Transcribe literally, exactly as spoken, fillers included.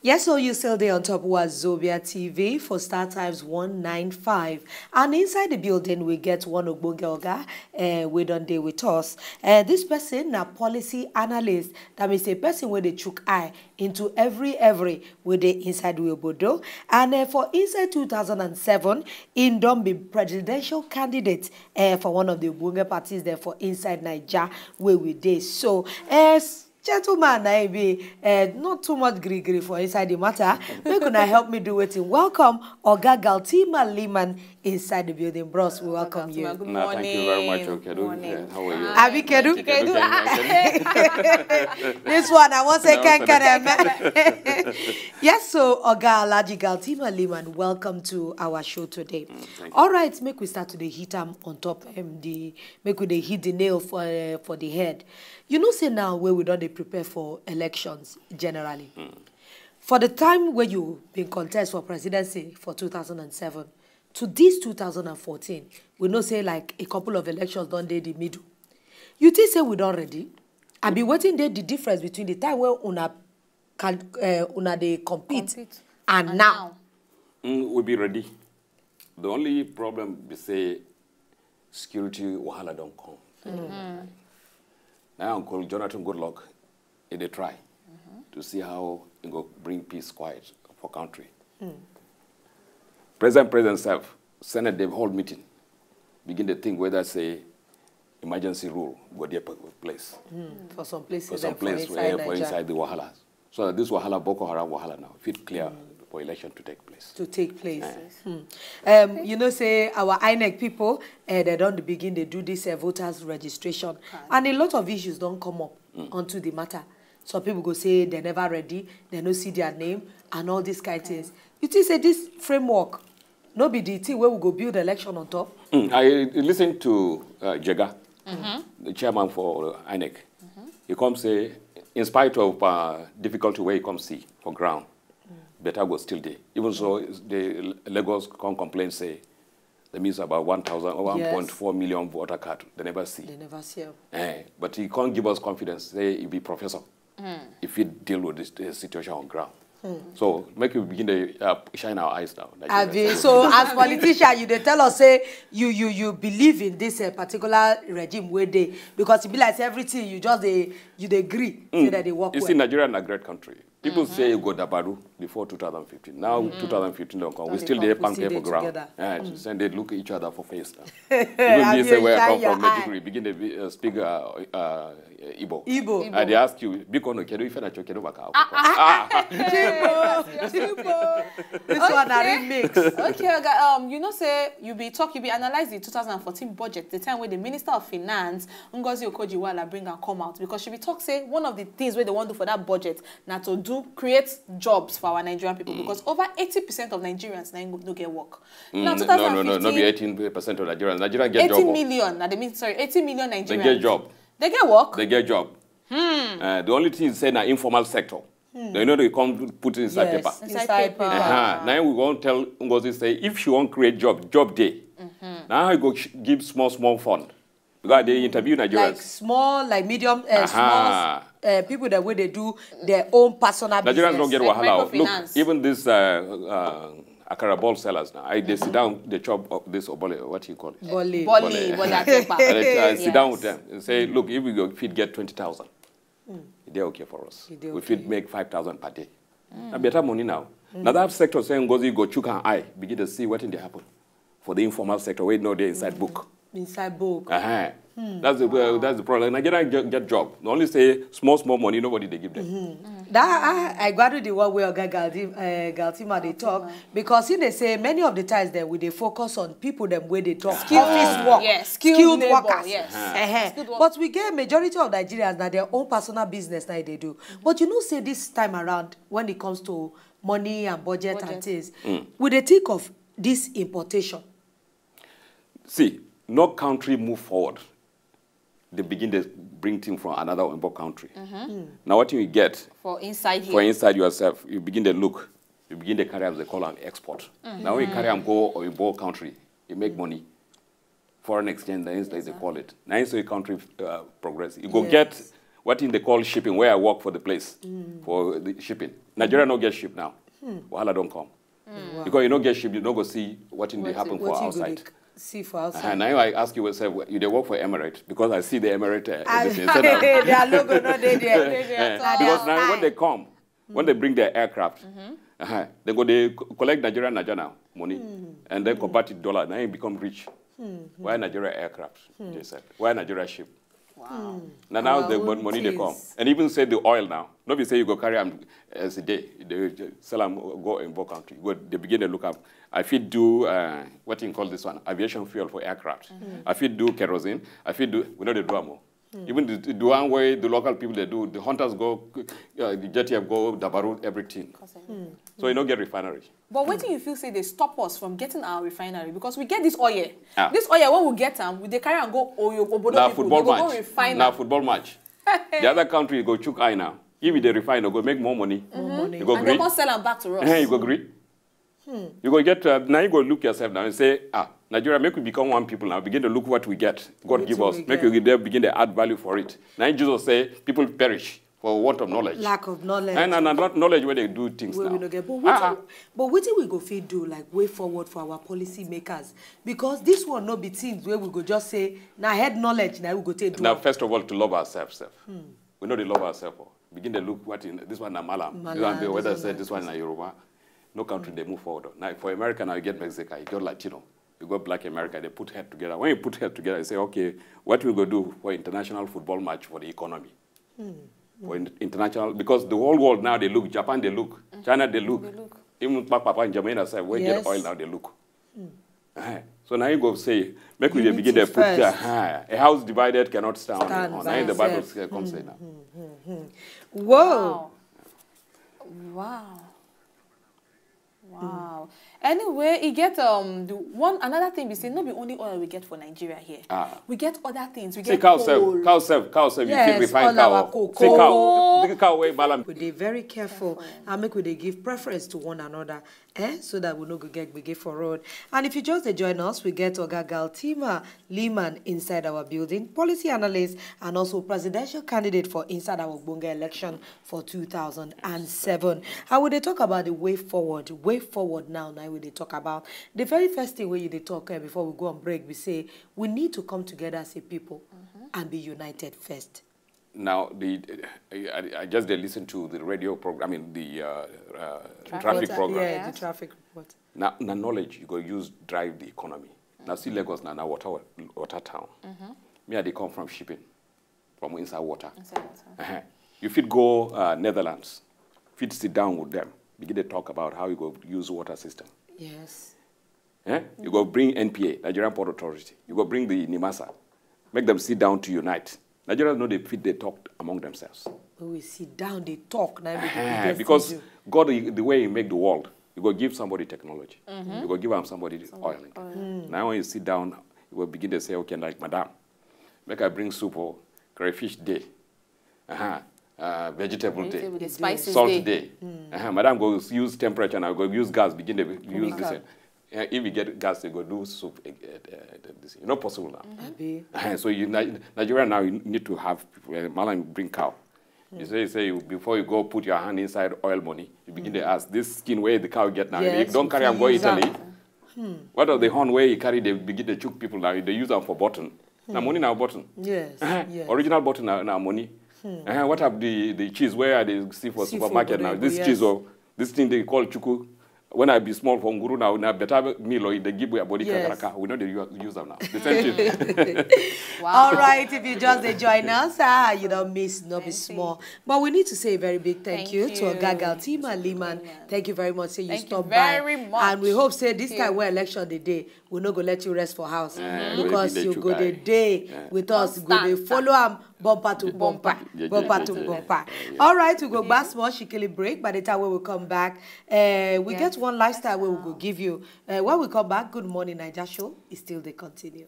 Yes, so you still dey on top Wazobia T V for Star Times one nine five. And inside the building, we get one ogbonge oga, eh, wey don dey with us. Eh, this person na policy analyst. That means a person wey dey chook eye into every, every wey dey inside we obodo. And, eh, for inside two thousand and seven, im don be presidential candidate, eh, for one of the ogbonge parties there for inside Naija wey we dey. So, eh, s-, gentleman na im be, eh, not too much gree gree for inside the matter. Make una help me do wetin. Welcome, Oga Galtima Liman inside the building. Bros, we welcome you. Good morning. Nah, thank you very much, Okedu. Morning. Yeah, how are you? Abi Kedu? Kedu, Kedu. This one, I wan say, no, Ken Kerem. Yes, so Oga Alhaji Galtima Liman, welcome to our show today. Mm, thank you. All right, make we start to dey hit am on top, um, the, make we dey hit the nail for, uh, for the head. You know say now wey we don dey prepare for elections generally. Mm. For the time wey you been contest for presidency for two thousand and seven to this two thousand and fourteen, we know say, like, a couple of elections don dey the middle. You think say we don ready? Abi wetin dey the difference between the time wey una can, uh, una dey compete and now? Mm, we be ready. The only problem be say security wahala don come. Mm-hmm. Now Uncle Jonathan Goodluck, he dey try to see how he go bring peace, quiet for country. Mm. President, President sef, Senate dey hold meeting, begin dey think whether say emergency rule go dey place. Mm. For some places, for some place, for inside the wahala. So that this wahala, Boko Haram wahala now, fit clear for election to take place. To take place. Eh. Hmm. Um, you know say our INEC people, eh, they don begin dey do this, eh, voters registration. And a lot of issues don come up onto the matter. Some people go say they never ready, they no see their name, and all these kind things. You think say this framework no be the thing wey we go build election on top? Mm, I listen to, uh, Jega, the chairman for INEC. He come say, in spite of, uh, difficulty wey he come see for ground, better go still dey. Even so, the Lagos come complain say that means about one thousand, one point four million voter card, they never see. They never see am. Eh, but he can't give us confidence. Say he be professor. If he deal with this, uh, situation on ground. So make we begin to, uh, shine our eyes now. Abi, so as politician, you dey tell us say you, you, you believe in this, uh, particular regime wey dey, because e be like say everything you just dey, you dey gree say that dey work well. You see, Nigeria na great country. People say e go dabaru before two thousand fifteen. Now two thousand fifteen don come. We still dey panke for ground. Eh, send dey look each other for face now. Even me say where I come from, Maiduguri, begin to be, uh, speak, uh, uh, Igbo. Igbo. I dey ask you, biko no, kedu ife na cho, kedu maka akwụkwọ? Ah, ah. Chimo, Chimo. This one na remix. Okay, Oga, um, you know say you be talk, you be analyze the two thousand and fourteen budget, the time wey the Minister of Finance, Ngozi Okonjo-Iweala, bring am come out, because she be talk say one of the things wey they wan do for that budget na to do, create jobs for our Nigerian people, because over eighty percent of Nigerians na no get work. Mm, now, no, no, no, no, no be eighteen percent of Nigerians. Nigerians get job. Eighty million, na dey mean, sorry, eighty million Nigerians. They get job. They get work? They get job. Hmm. Uh, the only thing is say na informal sector. Hmm. They know they come put it inside paper. Inside paper. Uh-huh. Now we wan tell Ngozi say if she wan create job, job dey. Now I go sh-, give small, small fund. Because they interview Nigerians. Like small, like medium, uh, small, uh, people that wey dey do their own personal business. Nigerians don't get wahala. Look, even this, uh, uh, akara ball sellers now, I, they sit down, they chop up this obole, what you call it? Bole. Bole, bole atepa. And I, I sit down with them and say, look, if we go fit get twenty thousand, e dey okay for us. We fit make five thousand per day. Na better money now. Now that sector say Ngozi go chook an eye, begin to see wetin dey happen for the informal sector wey no dey inside book. Inside book. Uh-huh. That's the, well, that's the problem. Nigerians get, get job. They only say small, small money, nobody dey give them. That, I, I gbadu the one wey Oga Galdi-, uh, Galtima dey talk, because he dey say many of the times that we dey focus on people dem wey dey talk office work, yes, skilled workers. Yes. Uh-huh. But we get majority of Nigerians na their own personal business na they do. But you know say this time around, when it comes to money and budget and things, we dey think of this importation. See, no country move forward. They begin to bring things from another Oyibo country. Now, what you get for inside here, for inside yourself, you begin to look, you begin to carry, as they call am, export. Now, when you carry am go Oyibo country, you make money. Foreign exchange, na im they call it. Na im so a country, uh, progress. You go get What in they call shipping, where I work for the place, for the shipping. Nigeria no get ship now. Wahala don't come. Because you no get ship, you no go see what in they happen for outside. See for outside. And now I ask you yourself, you they work for Emirates? Because I see the Emirates. Uh, I, their logo not there. Because now when they come, when they bring their aircraft, uh-huh, they go they collect Nigeria Nigeria money and then convert it dollar. Now you become rich. Why Nigeria aircraft? They said. Why Nigeria ship? Wow. Now, now the money they come. And even say the oil now. Nobody say you go carry them as a day. They sell them, go in both country. Go, they begin to look up. I fit do, uh, what you call this one? Aviation fuel for aircraft. Mm -hmm. I fit do kerosene. I fit do, we know they do more. Mm. Even the, the one way the local people they do, the hunters go, uh, the J T F go, Dabaru, everything. Mm. So you don't get refinery. But what do you feel say they stop us from getting our refinery? Because we get this oil. Ah. This oil, when we get them, we they carry and go Oyo Obodo. Now football match. Go refine now football match. The other country go chook eye now. If they refine, go make more money. Mm -hmm. You go and agree? They can't sell them back to us. Hey, you go agree? Hmm. You go get uh, now. You go look yourself now and say, ah, Nigeria, make we become one people now. Begin to look what we get. God give us. Make we begin to add value for it. Now Jesus say people perish for want of knowledge. Lack of knowledge. And, and, and not knowledge where they do things we now. We get. But what, ah, but what we go feed do like way forward for our policy makers? Because this one not be things where we go just say, now head knowledge, now we go take do. Now, first of all, to love ourselves. Self. Hmm. We know they love ourselves. Oh. Begin to look what in this one na Malam. Malam this one be whether say this one na Yoruba. No country mm. They move forward. Now for America now you get Mexico, you get Latino, you got black America, they put head together. When you put head together, you say, okay, what we go do for international football match for the economy? Mm. For in international, because the whole world now they look, Japan they look, mm. China they look. They look. Even Papa and Jamaica say, we yes. Get oil now they look. Mm. Uh-huh. So now you go say, make we begin to put uh, a house divided cannot stand. stand on. Now the Bible comes mm, in now. Mm, mm, mm. Whoa. Wow. Wow. Mm. Anyway, e get um the one another thing we say no be only oil we get for Nigeria here. Ah. We get other things. We see get cow self, cow self, cow self. Yes, you feel refine cow. Cocoa. See cow. The cow way balance. We dey very careful, careful and make we dey give preference to one another. Eh, so that we no go get gbege for road. And if you just dey join us, we get Oga Galtima Lehman inside our building, policy analyst and also presidential candidate for inside our Ogbonge election for two thousand and seven. I will dey talk about the way forward. Way forward now, now we dey talk about the very first thing where you dey talk uh, before we go on break, we say we need to come together as a people mm -hmm. And be united first. Now, the I, I just they listen to the radio program, I mean the uh, uh, traffic, traffic program. Yeah, yes. The traffic report. Now, now knowledge you go use drive the economy. Now see Lagos now, now water water town. Mm -hmm. Me, I they come from shipping, from inside water. Inside water. Uh -huh. You fit go uh, Netherlands, fit sit down with them, begin to talk about how you go use water system. Yes. Eh? You go bring N P A, Nigerian Port Authority. You go bring the NIMASA, make them sit down to unite. Nigerians know they fit they talk among themselves. When we sit down, they talk. Now uh-huh, because God, the way He make the world, you go give somebody technology. Mm -hmm. You go give them somebody, somebody oil. oil. Mm. Now when you sit down, you will begin to say, okay, like madam, make I bring soup or crayfish day. Uh-huh. Uh, vegetable day, salt day. Mm. Uh-huh. Madam go use temperature now, go use gas, begin to use this. Uh, if you get gas, they go do soup. Uh, uh, this. It's not possible now. Mm -hmm. Uh-huh. So you, Nigeria now, you need to have uh, Malam bring cow. You say, say you, before you go put your hand inside oil money, you begin mm. To ask this skin where the cow get now. Yes, you don't carry and go Italy. Hmm. What of the horn where you carry? They begin to chook people now. They use them for button. Hmm. Now money now button. Yes, uh -huh. Yes. Original button now, now money. Hmm. Uh -huh. What of the, the cheese where they see for see supermarket now? This yes. Cheese or this thing they call chuku. When I be small for Nguru now, now better meal or they give we a body yes. Kakaraka. We know they use them now. The same thing. Wow. All right, if you just join us, ah, you don't miss, not be small. But we need to say a very big thank, thank you, you to Oga Galtima Lehman. Thank you very much. Say you stop by. Much. And we hope say this time where election the day, we no go let you rest for house. Yeah, because you go the day yeah. With us, go they follow them bumper to bumper, bumper to bumper. All right, we go back small, shikili break. By the time we will come back, uh, we yes. Get one lifestyle we will go give you. Uh, when we come back, Good Morning Niger Show is still the continue.